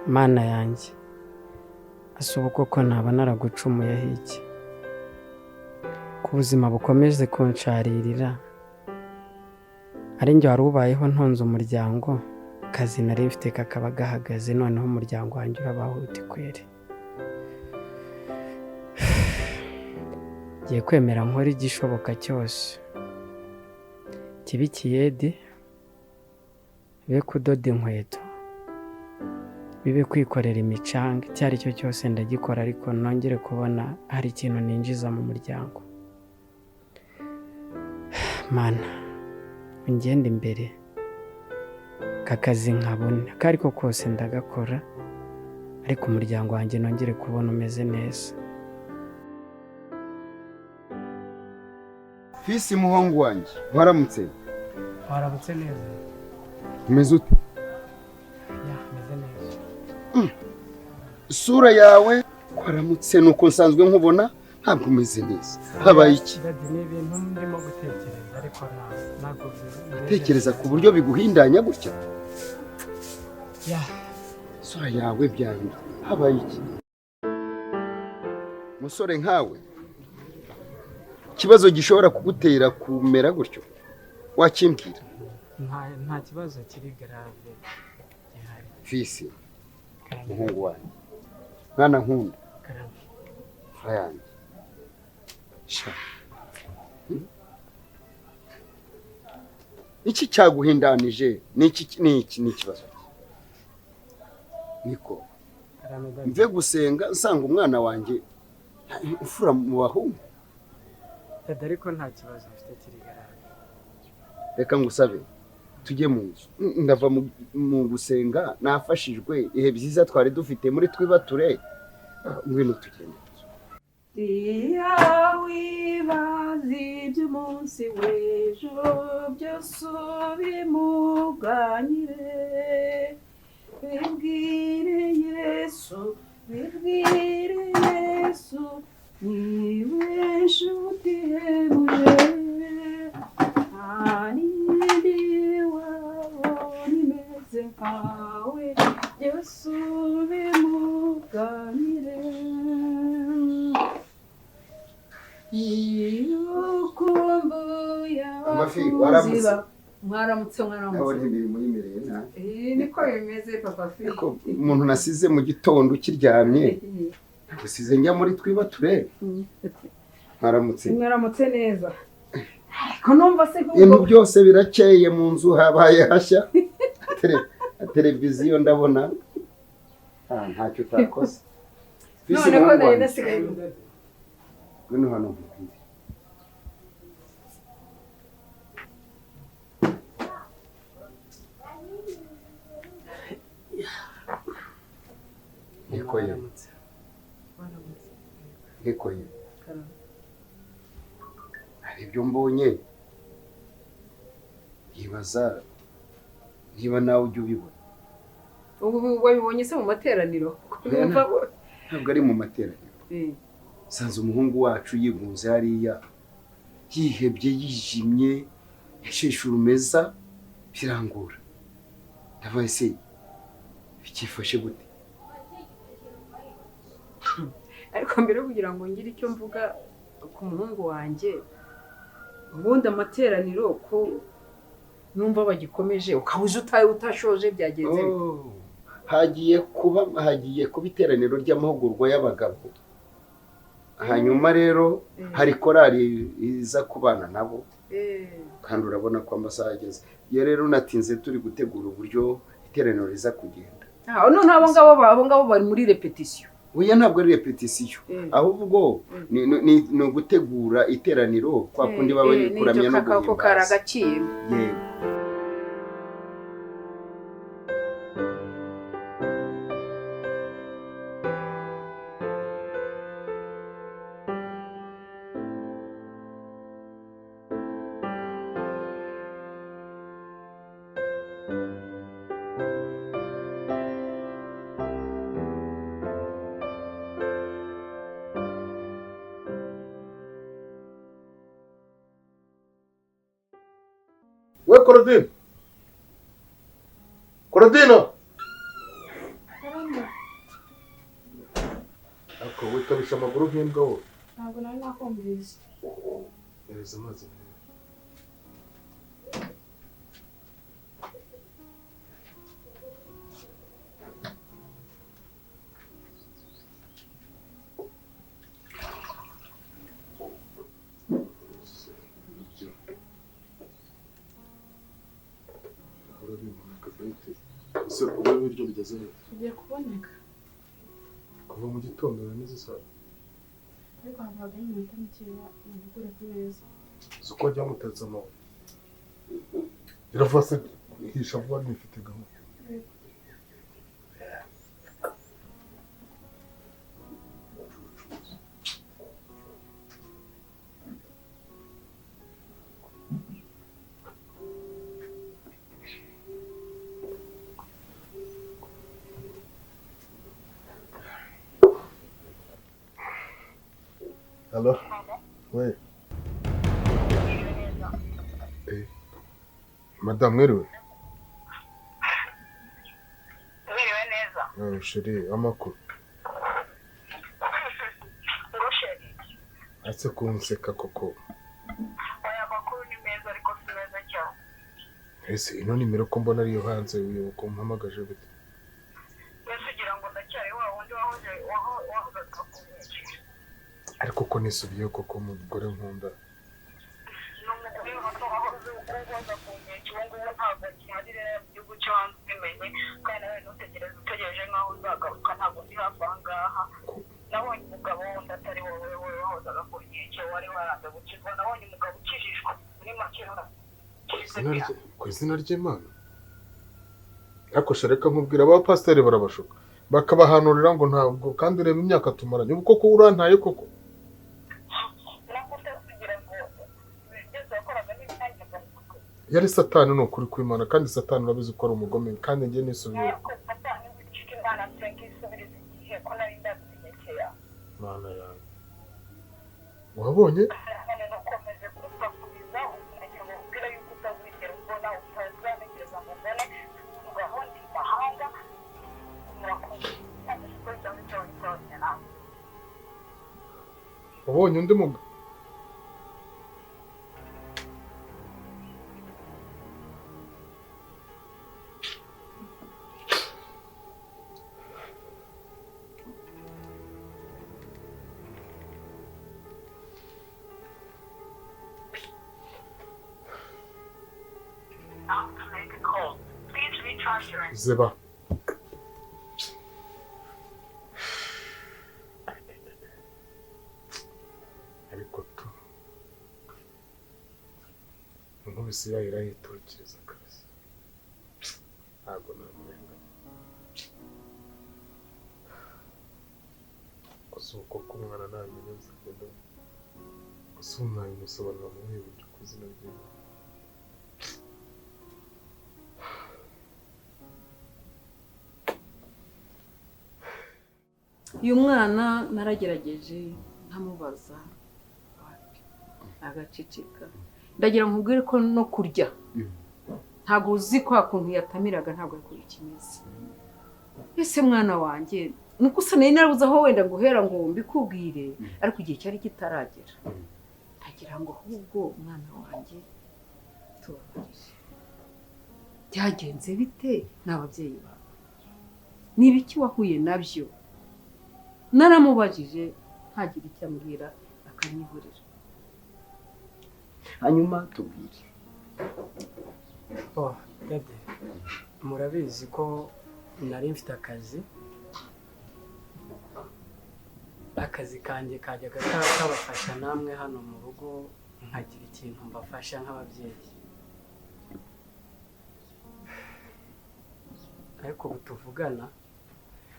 Mana yanjye, ese ubu koko naba naragucumuyeho iki? Ko ubuzima bukomeze kunsharirira, ari njye wari ubayeho ntunze umuryango, akazi nari mfite kakaba gahagaze, noneho umuryango wanjye urabaho ute kweri? Ngiye kwemera nkore igishoboka cyose, kibe ikiyede, bibe kudoda inkweto, bibe kwikorera imicanga, icyo ari cyo cyose ndagikora, ariko nongere kubona hari ikintu ninjiza mu muryango. Mana, ungende imbere, aka kazi nkabona, ako ariko kose ndagakora, ariko umuryango wanjye nongere kubona umeze neza. Fisi muhungu wanjye, waramutse? Waramutse neza. Umeze ute? Ya, meze neza. Isura yawe waramutse nuko nsanzwe nkubona ntabwo umeze neza. Habaye iki? Daddy, ni ibintu ndimo gutekereza ariko ntabwo Tekereza ku buryo biguhindanya gutya? Ya. Isura yawe byahindutse. Habaye iki? Musore nkawe, ikibazo gishobora kugutera kumera gutyo wakimbwira? Nta kibazo kiri grave gihari. Fisi Karame. muhungu wanjye, mwana nkunda, Karame. fura yanjye, sha iki cyaguhindanije ni iki? Ni iki? Ni ikibazo niko Karame, daddy. mve gusenga nsanga umwana wanjye imfura mu bahungu. Daddy, ariko nta kibazo mfite kiri grave. Reka ngusabe tujye mu nzu, ndava mu gusenga nafashijwe, ibihe byiza twari dufite muri twibature, ngwino tugende. Iyo wibaza iby'umunsi w'ejo byose ubimuganyire, bibwire Yesu, bibwire Yesu, niwe nshuti ihebuje, nta n'indi wabona imeze nkawe, byose ubimuganyire. Iyo ukumbuye Amafi, abakunzi waramutse? Mwaramutse, mwaramutse. Ndabona imirimo yimereye nabi. Niko bimeze, papa fi. Ariko umuntu nasize mu gitondo ukiryamye, gusize njya muri twibature. Mwaramutse. Mwaramutse neza. Ariko numva se Ibintu nk'ubwo byose birakeye mu nzu, habaye hashya. Televiziyo ndabona. Ntacyo utakoze. Fisi none ko muhungu nari wanjye, nasigaye. Ngwino hano nkubwire. Niko ye, Mwaramutse. Mwaramutse. niko ye. Karame. Hari ibyo mbonye nkibaza niba nawe ujya ubibona. Ubu wabibonye se mu materaniro? Oya, Numva ntabwo ari mu materaniro. Sanze umuhungu wacu yigunze hariya, yihebye, yijimye, yasheshe urumeza, birangora. Ndavuga ese bikifashe gute? Ariko mbere yo kugira ngo ngire icyo mvuga ku muhungu wanjye, ubundi amateraniro ko numva bagikomeje, ukaba uzi utashoje, byagenze bite? Oh, hagiye kuba iteraniro ry'amahugurwa y'abagabo, hanyuma rero hari korali iza kubana nabo, kandi urabona ko amasaha ageze. Iyo rero natinze turi gutegura uburyo iteraniro riza kugenda. Ah, none abo ngabo bari muri repetition? Oya, ntabwo ari repetition, ahubwo ni ugutegura iteraniro kwa kundi baba bari kuramya no ko guhimbaza. Karagaciyemo. Yego. We Korodina, Korodina! amaguru nk'imbwa wowe. Ntabwo nari nakumvise. Hereza amazi. Ese ubu ibiryo bigeze he? Bigiye kuboneka. Kuva mu gitondo na n'izi saa. Ariko havagaho iminota mikeya nabikure ku meza. Uzi uko wajya mutetse amabuye. Iravuga se hisha vuba nifite gahunda. Allo? Oui. Eh. Madame mwiriwe? Mwiriwe neza. Ah, chérie, amakuru. Ngo chérie. Ase kunseka koko. Oya amakuru ni meza ariko si meza cyane. Ese ino nimero ko mbona ariyo hanze uyoboka umpamagaje gute? Yesu ugira ngo ndacyari wa wundi wahoze wahozaga ku nkeke. Ariko ko nisubiye koko umugore nkunda. Ni umugore wahoze uhoza ku nkeke ubu ngubu ntabwo akihari rero mu gihugu cyo hanze ubimenye kandi nawe ntutegereze utegereje nk'aho uzagaruka ntabwo ndi hafi aha ngaha. Nabonye umugabo wundi atari wowe wowe wahozaga ku nkeke wari waranze gukizwa nabonye umugabo ukijijwe muri make. Ku izina ry'Imana. Ariko shareka nkubwira abapasiteri barabashuka bakabahanurira ngo ntabwo kandi ureba imyaka tumaranye ubu koko urantaye koko. Yari satani ni ukuri kw'Imana kandi satani urabizi ko ari umugome kandi njye nisubiye. Mana yanjye wabonye wabonye undi mugabo. Zeba. Ariko tu inkubisi yayo irayiturukiriza kabisa ntabwo namurenganya gusa uko k'umwana ntamenya nzagenda gusa ubu nabimusobanurira mu buhe buryo ku izina ry'Imana. Uyu mwana naragerageje nkamubaza agaceceka ndagira nkubwire ko no kurya ntabwo uzi kwa kuntu yatamiraga ntabwo ariko ikimeze. Ese mwana wanjye nuko usa nari narabuze aho wenda guhera ngo mbikubwire ariko igihe cyari kitaragera ndagira ngo ahubwo mwana wanjye tubabarire byagenze bite n'ababyeyi bawe ni ibiki wahuye nabyo? Naramubajije ntagira icyo ambwira akanyihorera. Hanyuma tubwire. Oh, Daddy, murabizi ko nari mfite akazi. Akazi kanjye kajyaga kabafasha namwe hano mu rugo nkagira ikintu mbafasha nk'ababyeyi. Ariko ubu tuvugana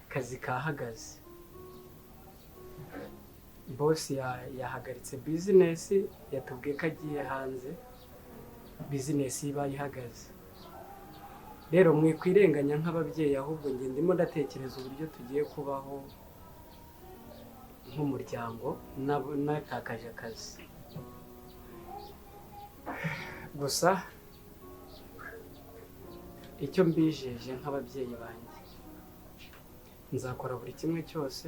akazi kahagaze. Boss yahagaritse business yatubwiye ko agiye hanze business iba ihagaze. Rero mwikwirenganya nk'ababyeyi ahubwo nge ndimo ndatekereza uburyo tugiye kubaho nk'umuryango natakaje akazi. Gusa icyo mbijeje nk'ababyeyi banjye nzakora buri kimwe cyose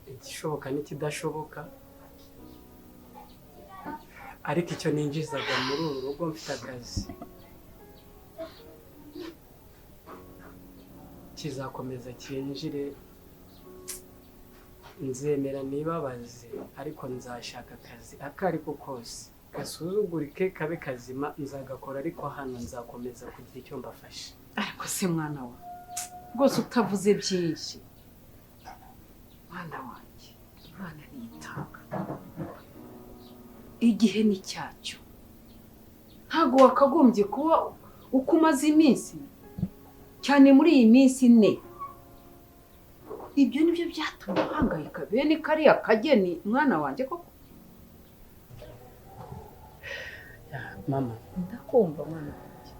Igishoboka n'ikidashoboka, ariko icyo ninjizaga muri uru rugo mfite akazi kizakomeza cyinjire, nzemera nibabaze, ariko nzashaka akazi ako ariko kose gasuzugurike kabe kazima nzagakora, ariko hano nzakomeza kugira icyo mbafasha. Ariko se mwana wa rwose utavuze byinshi, mwana wanjye, Imana nitanga igihe ni cyacyo. Ntabwo wakagombye kuba uko umaze iminsi, cyane muri iyi minsi ine. Ibyo nibyo byatuma uhangayika bene kariya kageni, mwana wanjye koko. Mama, ndakumva mwana wanjye.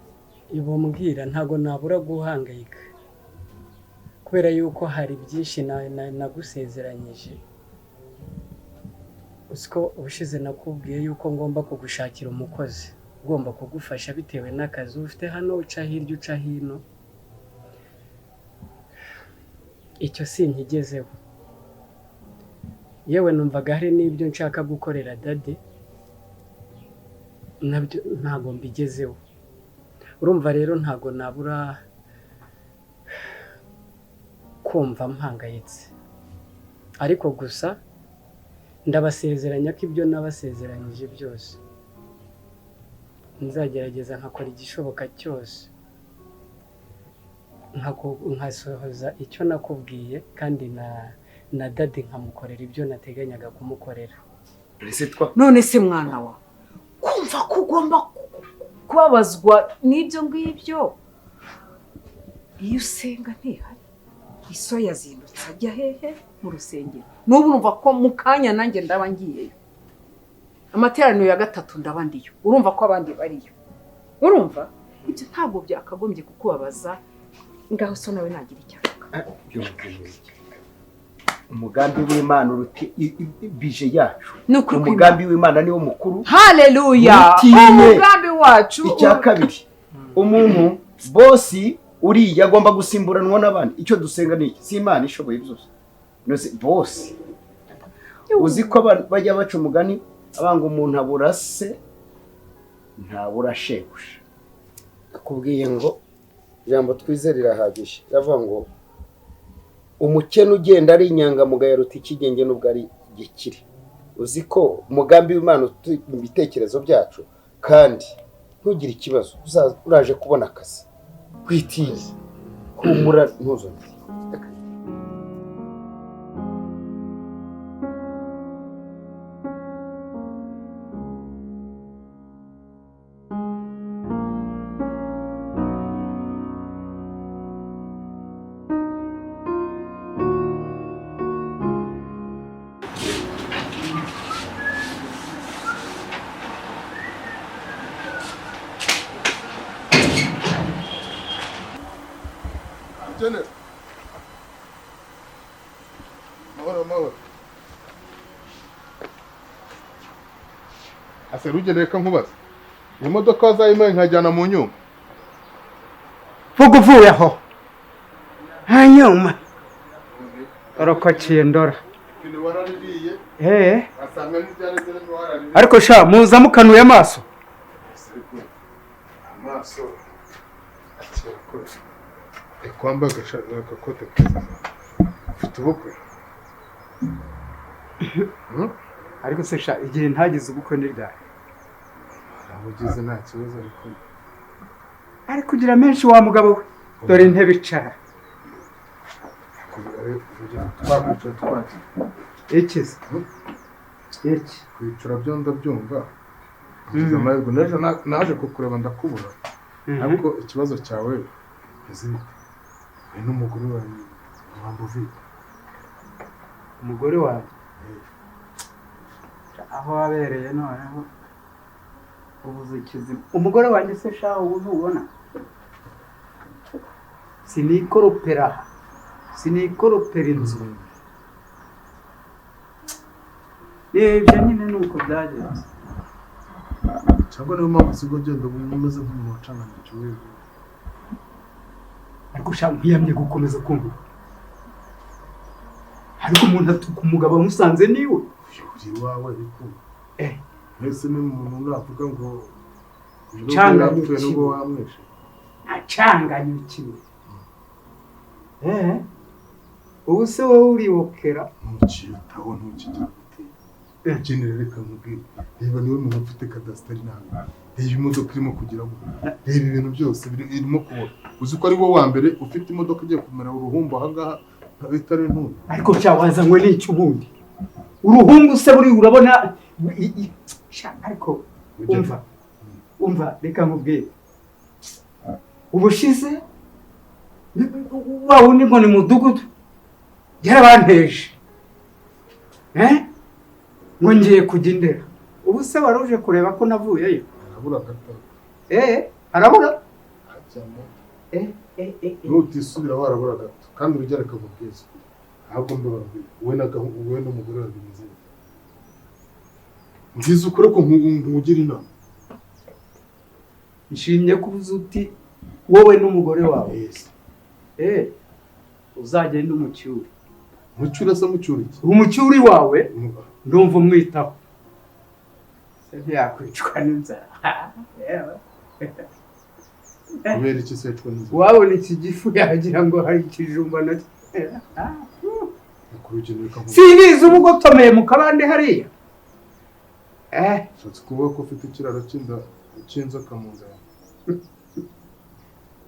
Ibumbwira ntago nabura guhangayika kubera yuko hari byinshi nagusezeranyije. Uziko ubushize nakubwiye yuko ngomba kugushakira umukozi ugomba kugufasha bitewe n'akazi ufite hano, uca hirya uca hino. Icyo sinkigezeho. Yewe numvaga hari n'ibyo nshaka gukorera dade, nabyo ntago mbigezeho. Urumva rero ntago nabura kumva mpangayitse, ariko gusa ndabasezeranya ko ibyo nabasezeranyije byose nzagerageza nkakora igishoboka cyose nkasohoza icyo nakubwiye, kandi na dade nkamukorera ibyo nateganyaga kumukorera. None se mwana wa, kumva ko ugomba kubabazwa n'ibyo ngibyo, iyo usenga ntihari iso yazindutse ajya hehe? Mu rusengero. N'ubu urumva ko mu kanya nanjye ndaba ngiyeyo, amateraniro ya gatatu ndaba ndiyo, urumva ko abandi bariyo. Urumva ibyo ntabwo byakagombye kukubabaza. Ngaho so nawe nagira icyo avuga. Umugambi w'Imana uruti bije yacu. Umugambi w'Imana niwo mukuru. Haleluya. Umugambi wacu. Icya kabiri, umuntu bosi uriya agomba gusimburanwa n'abandi. Icyo dusenga ni iki? Si Imana ishoboye byose. Nose bosi uzi ko bajya baca umugani abanga umuntu abura se ntabura shebuja. Akubwiye ngo ijambo twizere rirahagije, ravuga ngo umukene ugenda ari inyangamugayo aruta ikigenge n'ubwo ari gikire. Uzi ko umugambi w'Imana mu bitekerezo byacu, kandi ntugire ikibazo, uraje kubona akazi. Kwitiye humura ntuzongere. Reka nkubaze, imodoka wazayimpaye nkajyana mu nyuma? Vuga uvuye aho hanyuma orokokiye ndora. Ariko sha muza mukanuye amaso. Amaso kwamba agakote keza. Ufite ubukwe? Ariko se sha igihe ntagize ubukwe ni ryari? Ugize nta kibazo, ariko ari kugira menshi wa mugabo we. Dore intebe icara. Ikize iki kwicara byo ndabyumva. Ngize amahirwe n'ejo naje kukureba ndakubura, ariko ikibazo cyawe ntizibite. Ni n'umugore wawe Mwambuvi. Umugore wawe aho wabereye noneho ubuze ikizima. Umugore wanjye se sha ubu ntubona? Sinikoropera, sinikoropera inzu. Ibyo nyine nuko byagenze. Cyangwa niyo mpamvu usigaye ugenda umeze nk'umuntu wacanganyikiwe. Ariko sha nkwiyamye gukomeza kumva. Hari Ariko umuntu atuka umugabo amusanze niwe. Uri iwawe ariko. Mbese ni umuntu navuga ngo Canganyukiwe. nubwo wamwishe. Acanganyukiwe. Ubu se wowe uribokera ntukiyitaho ntukigira gute. Ikindi rero reka nkubwire, reba niwe muntu ufite kadasiteri nawe, reba imodoka irimo kugira ngo, reba ibintu byose irimo kubona. Uzi ko ari wowe wa mbere ufite imodoka igiye kumera uruhumbu aha ngaha itari ntuye. Ariko sha wazanywe n'iki ubundi? Uruhumbu se buri urabona sha ariko umva reka nkubwire. Ubushize wa wundi ngo ni mudugudu yarabanteje. Ngo ngiye kujya Indera. Ubu se wari uje kureba ko navuyeyo? Arabura gato. Arabura? Nutisubira warabura gato. Kandi urujya reka nkubwize. Ahubwo mbabwira, wowe na wowe n'umugore wawe bimeze bite? Nziza ukore ko nkugira inama. Nshimye ko uvuze uti wowe n'umugore wawe. Uzagenda umucyure. Mucyure se mucyure iki? Umucyuri wawe ndumva umwitaho. Se ntiyakwicwa n'inzara. Kubera iki se yicwa n'inzara? Wabona iki gifu yagira ngo hari ikijumba nacyo. Singiza uba ugotomeye mu kabande hariya. Ushatse kuvuga ko ufite ikiraro cy'inzoka mu nda yawe.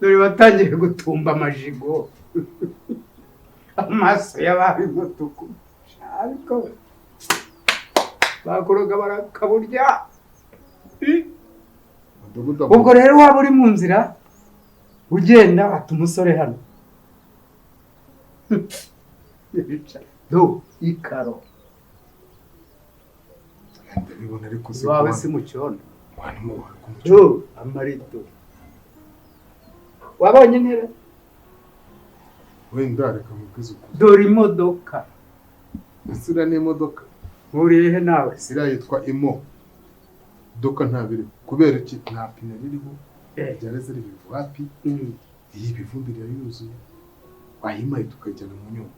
Dore batangiye gutumba amajigo. Amaso yabaye umutuku. Ariko bakoroga barakaburya. Ubwo rero waba uri mu nzira ugenda ata umusore hano. Do ikaro. Ndabibona ariko se wawe si mu cyondo. Do amarido. Wabonye intebe? Wenda reka nkubwize ukuri. Dore imodoka. Iriya ni imodoka. Nkuriye nawe? Iriya yitwa Imo. Doka nta biriho. Kubera iki? Nta pine ririho. Ryareze riri wapi? Iyi bivumbi yari yuzuye. Wayimaye tukajyana mu nyuma.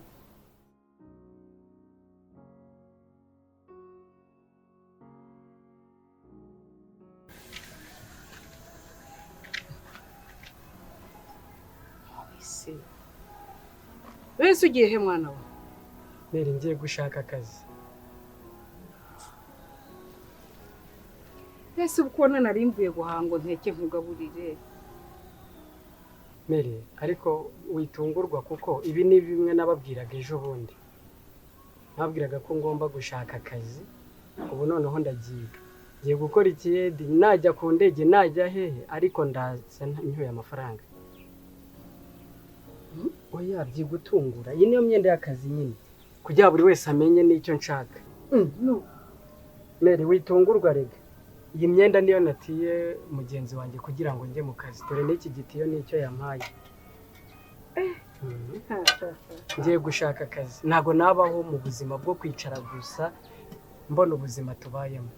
Wese ugiye he mwana we? Neri ngiye gushaka akazi. Ese ubwo nari mvuye guhango nteke nkugaburire. Meri ariko witungurwa kuko ibi ni bimwe nababwiraga ejo bundi. Nababwiraga ko ngomba gushaka akazi, ubu noneho ndagiye. Ngiye gukora ikiyedi, najya ku ndege najya hehe ariko ndaza nyoye amafaranga. Oya byigutungura. Iyi niyo myenda y'akazi nyine. Kugira buri wese amenye n'icyo nshaka. Meri witungurwa rega. Iyi myenda niyo natiye mugenzi wanjye kugira ngo njye mu kazi. Dore n'iki gitiyo nicyo yampaye. Ngiye gushaka akazi. Ntago nabaho mu buzima bwo kwicara gusa mbona ubuzima tubayemo.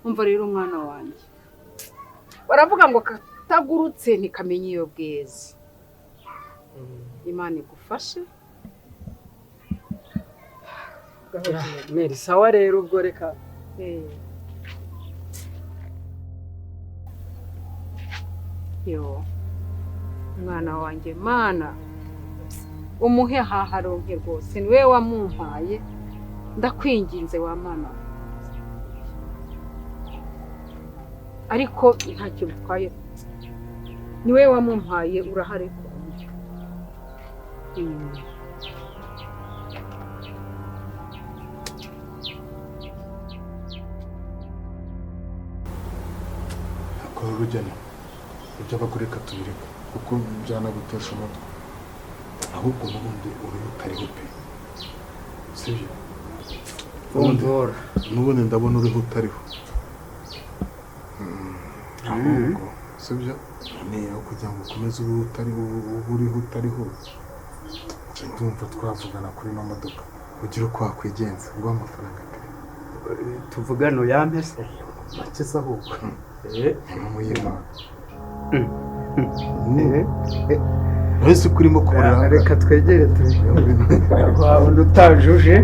Umva rero mwana wanjye. Baravuga ngo katagurutse ntikamenya iyo bweze. Imana igufashe. Meri sawa rero ubwo reka. Yo mwana wanjye mana umuhe haharonke rwose niwe wamumpaye ndakwinginze wa mana. Ariko ntacyo bitwaye niwe wamumpaye urahari ko. Akora urugendo ibyo abagore tubireka kuko byanagutesha umutwe. Ahubwo n'ubundi uri utariho pe. Sibyo? N'ubundi ndabona uriho utariho. Ahubwo sibyo? Ni aho kugira ngo ukomeze ube utariho uriho utariho. Ndumva twavugana kuri ino modoka ugira uko wakwigenza ngo amafaranga pe. Tuvugane uyampe se? Make se ahubwo. Ni muyima. Uretse ko urimo kuburira. Reka twegere turi. Wabona utajuje.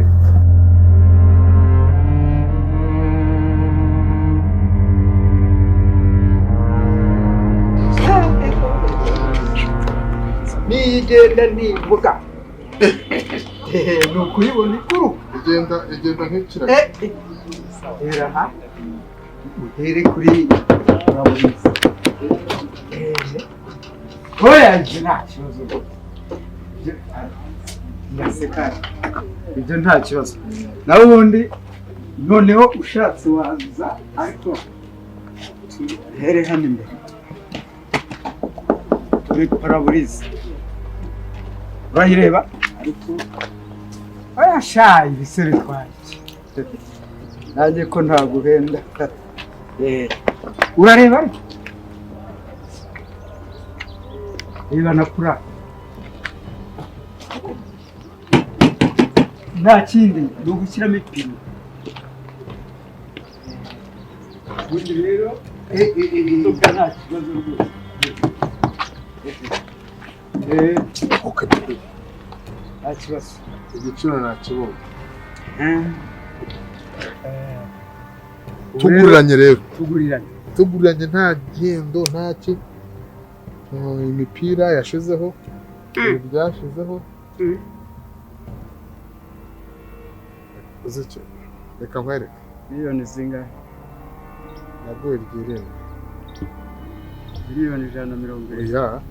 Niyigenda nivuga. Ni ukuyibona ikuruka. Igenda nk'ikirago. Hera aha. Uhere kuri uraburiza. Oya njye nta kibazo rwose. Ndaseka. Ibyo nta kibazo. Nawe ubundi noneho ushatse waza ariko here hano imbere. Turi paraburiza. Urayireba ariko oya sha ibise bitwaye. Nanjye ko ntaguhenda. Urareba ariko. Reba na pura. Nta kindi ni ugushyiramo ipine. Ubundi rero imodoka nta kibazo rwose. Nta kibazo. Igiciro nakibonye. Tuguriranye rero. Tuguriranye nta gihendo nta ki. Imipira yashizeho, byashizeho. Uzicyo reka nkwereke. Miliyoni zingahe? Naguye ryirindwi. 170,000,000. Oya,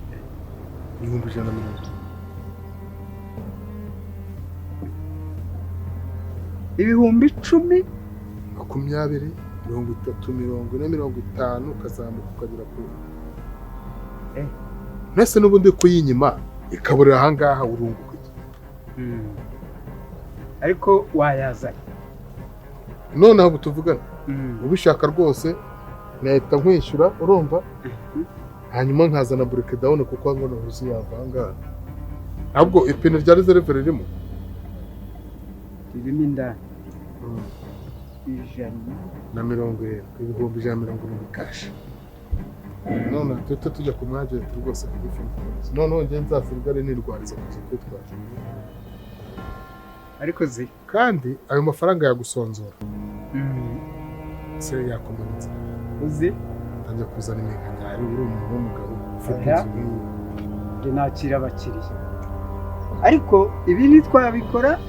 140,000. 10,000, 20, 30, 40, 50 ukazamuka ukagera ku. Mbese n'ubundi kuyinyima ikaburira aha ngaha urunguka iki? Ariko wayazanye. Noneho ubu tuvugana ubishaka rwose nahita nkwishyura urumva, hanyuma nkazana breakdown kuko ngo ntuzi yava aha ngaha. Ahubwo ipine rya reserve ririmo indani 170, 170,000 cash. None tuhita tujya ku mwajenti rwose kugufunguza. Noneho njye nzasigare nirwariza kuza kwitwara. Ariko zi kandi ayo mafaranga yagusonzora. Se yakomanitse. Uzi atangiye kuzana iminkanyari uri umuntu w'umugabo ufite inzu nk'iyi. Njye nakira abakiriya. Ariko ibi ntitwabikora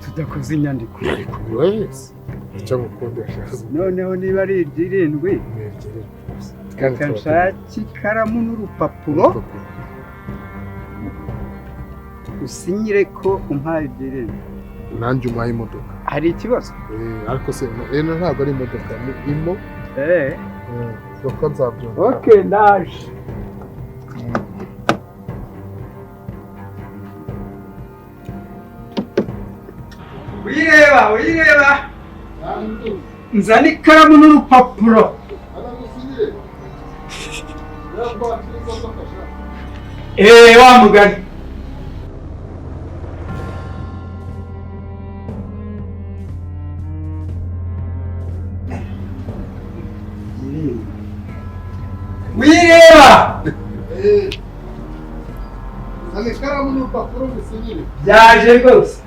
tudakoze inyandiko. Ariko buri wese icyo agukundisha. Noneho niba ari iry'irindwi reka nshake ikaramu n'urupapuro usinyire ko umpaye iry'irindwi. Nanjye umpaye imodoka. Hari ikibazo? Ariko se ntabwo ari imodoka ni imo. Kuko nzabyumva. Okay, ndaje. Uyireba, uyireba. Nzana ikaramu n'urupapuro. Wa mugani. Wireba. Nzana ikaramu n'urupapuro mbisinyire. Byaje rwose.